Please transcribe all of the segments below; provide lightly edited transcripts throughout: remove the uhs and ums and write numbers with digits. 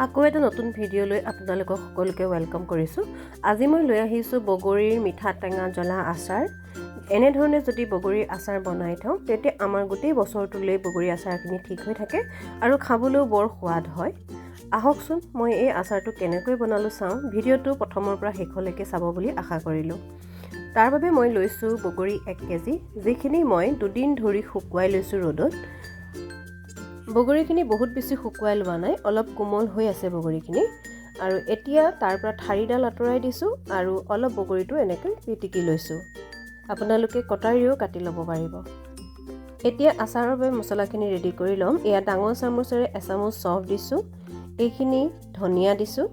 আকৌ এটা নতুন ভিডিঅ' লৈ আপোনালোকক সকলোকে welcome কৰিছোঁ। আজি মই লৈ আহিছোঁ বগৰীৰ মিঠা টেঙা জ্বলা আচাৰ। এনেধৰণে যদি বগৰীৰ আচাৰ বনাই থওঁ, তেতিয়া আমাৰ গোটেই বছৰটোলৈ বগৰী আচাৰখিনি ঠিক হৈ থাকে আৰু খাবলৈও বৰ সোৱাদ হয়। আহকচোন, মই এই আচাৰটো কেনেকৈ বনালোঁ চাওঁ। ভিডিঅ'টো প্ৰথমৰ পৰা শেষলৈকে চাব বুলি আশা কৰিলোঁ। তাৰ বাবে মই লৈছোঁ বগৰী 1 কেজি, যিখিনি মই 2 দিন ধৰি শুকুৱাই লৈছোঁ ৰ'দত। বগৰীখিনি বহুত বেছি শুকুৱাই লোৱা নাই, অলপ কোমল হৈ আছে বগৰীখিনি। আৰু এতিয়া তাৰ পৰা ঠাৰিডাল আঁতৰাই দিছোঁ আৰু অলপ বগৰীটো এনেকৈ পিটিকি লৈছোঁ। আপোনালোকে কটাৰীও কাটি ল'ব পাৰিব। এতিয়া আচাৰৰ বাবে মছলাখিনি ৰেডি কৰি ল'ম। এয়া ডাঙৰ চামুচেৰে এচামুচ চফ দিছোঁ, এইখিনি ধনিয়া দিছোঁ,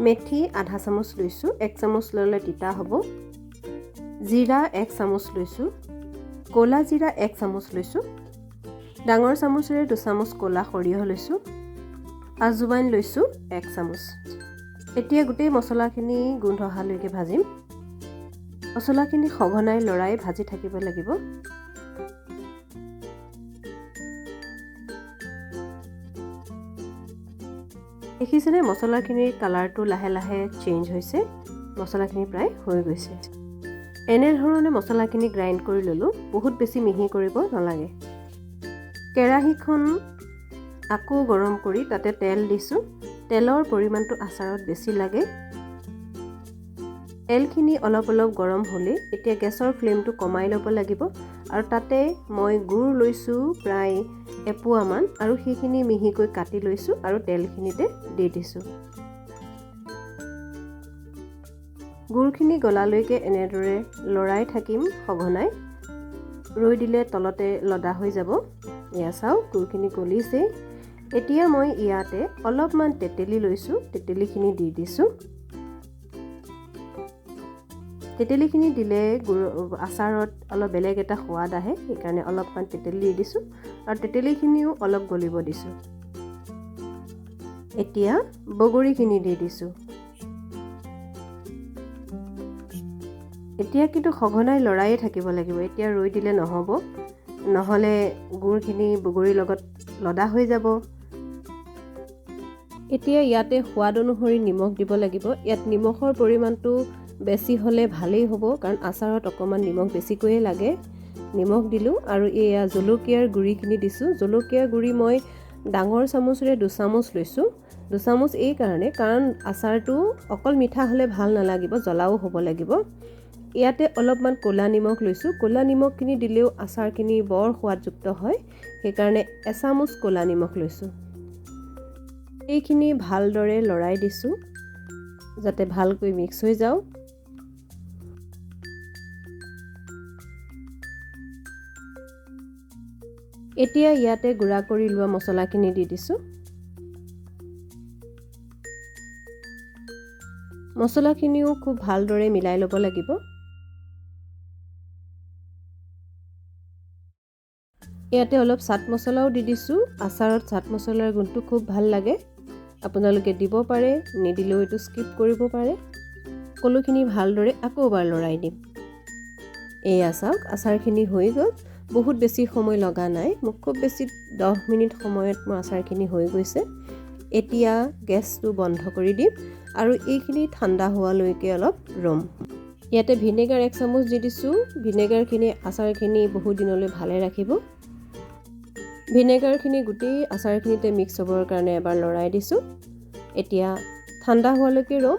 মেথি আধা চামুচ লৈছোঁ, 1 চামুচ ল'লে তিতা হ'ব। জিৰা 1 চামুচ লৈছোঁ, ক'লা জিৰা 1 চামুচ লৈছোঁ, ডাঙৰ চামুচেৰে 2 চামুচ ক'লা সৰিয়হ লৈছোঁ, আজোৱাইন লৈছোঁ 1 চামুচ। এতিয়া গোটেই মছলাখিনি গোন্ধ অহালৈকে ভাজিম। মছলাখিনি সঘনাই লৰাই ভাজি থাকিব লাগিব। দেখিছেনে, মছলাখিনিৰ কালাৰটো লাহে লাহে চেঞ্জ হৈছে। মছলাখিনি প্ৰায় হৈ গৈছে। এনেধৰণে মছলাখিনি গ্ৰাইণ্ড কৰি ল'লোঁ, বহুত বেছি মিহি কৰিব নালাগে। কেৰাহীখন আকৌ গৰম কৰি তাতে তেল দিছোঁ। তেলৰ পৰিমাণটো আচাৰত বেছি লাগে। তেলখিনি অলপ অলপ গৰম হ'লেই এতিয়া গেছৰ ফ্লেমটো কমাই ল'ব লাগিব আৰু তাতে মই গুৰ লৈছোঁ প্ৰায় এপোৱামান আৰু সেইখিনি মিহিকৈ কাটি লৈছোঁ আৰু তেলখিনিতে দি দিছোঁ। গুৰখিনি গলালৈকে এনেদৰে লৰাই থাকিম সঘনাই। ৰৈ দিলে তলতে লদা হৈ যাব। এয়া চাওক, গুৰখিনি গলিছেই। এতিয়া মই ইয়াতে অলপমান তেতেলী লৈছোঁ, তেতেলীখিনি দি দিছোঁ। তেতেলীখিনি দিলে গুৰ আচাৰত অলপ বেলেগ এটা সোৱাদ আহে, সেইকাৰণে অলপমান তেতেলী দি দিছোঁ আৰু তেতেলীখিনিও অলপ গলিব দিছোঁ। এতিয়া বগৰীখিনি দি দিছোঁ। এতিয়া কিন্তু সঘনাই লৰায়ে থাকিব লাগিব। এতিয়া ৰৈ দিলে নহ'ব, নহ'লে গুৰখিনি বগৰীৰ লগত লদা হৈ যাব। এতিয়া ইয়াতে সোৱাদ অনুসৰি নিমখ দিব লাগিব। ইয়াত নিমখৰ পৰিমাণটো বেছি হ'লে ভালেই হ'ব, কাৰণ আচাৰত অকণমান নিমখ বেছিকৈয়ে লাগে। নিমখ দিলোঁ আৰু এয়া জলকীয়াৰ গুড়িখিনি দিছোঁ। জলকীয়াৰ গুড়ি মই ডাঙৰ চামুচেৰে 2 চামুচ লৈছোঁ। 2 চামুচ এই কাৰণে, কাৰণ আচাৰটো অকল মিঠা হ'লে ভাল নালাগিব, জ্বলাও হ'ব লাগিব। ইয়াতে অলপমান ক'লা নিমখ লৈছোঁ। ক'লা নিমখখিনি দিলেও আচাৰখিনি বৰ সোৱাদযুক্ত হয়, সেইকাৰণে এচামুচ ক'লা নিমখ লৈছোঁ। এইখিনি ভালদৰে লৰাই দিছোঁ, যাতে ভালকৈ মিক্স হৈ যাওক। এতিয়া ইয়াতে গুড়া কৰি লোৱা মছলাখিনি দি দিছোঁ। মছলাখিনিও খুব ভালদৰে মিলাই ল'ব লাগিব। ইয়াতে অলপ চাট মছলাও দি দিছোঁ। আচাৰত চাট মছলাৰ গুণটো খুব ভাল লাগে। আপোনালোকে দিব পাৰে, নিদিলেও এইটো স্কিপ কৰিব পাৰে। সকলোখিনি ভালদৰে আকৌ এবাৰ লৰাই দিম। এয়া চাওক, আচাৰখিনি হৈ গ'ল। বহুত বেছি সময় লগা নাই মোক, খুব বেছি 10 মিনিট সময়ত মোৰ আচাৰখিনি হৈ গৈছে। এতিয়া গেছটো বন্ধ কৰি দিম আৰু এইখিনি ঠাণ্ডা হোৱালৈকে অলপ ৰ'ম। ইয়াতে ভিনেগাৰ 1 চামুচ দি দিছোঁ। ভিনেগাৰখিনি আচাৰখিনি বহুত দিনলৈ ভালে ৰাখিব। ভিনেগাৰখিনি গোটেই আচাৰখিনিতে মিক্স হ'বৰ কাৰণে এবাৰ লৰাই দিছোঁ। এতিয়া ঠাণ্ডা হোৱালৈকে ৰ'ম,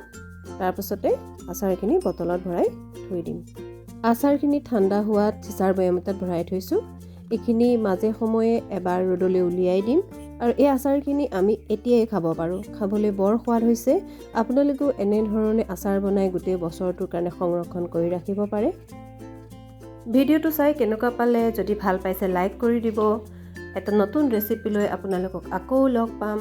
তাৰপাছতে আচাৰখিনি বটলত ভৰাই থৈ দিম। আচাৰখিনি ঠাণ্ডা হোৱাত চিচাৰ বৈয়াম এটাত ভৰাই থৈছোঁ। এইখিনি মাজে সময়ে এবাৰ ৰ'দলৈ উলিয়াই দিম আৰু এই আচাৰখিনি আমি এতিয়াই খাব পাৰোঁ। খাবলৈ বৰ সোৱাদ হৈছে। আপোনালোকেও এনেধৰণে আচাৰ বনাই গোটেই বছৰটোৰ কাৰণে সংৰক্ষণ কৰি ৰাখিব পাৰে। ভিডিঅ'টো চাই কেনেকুৱা পালে? যদি ভাল পাইছে, লাইক কৰি দিব। এটা নতুন ৰেচিপি লৈ আপোনালোকক আকৌ লগ পাম।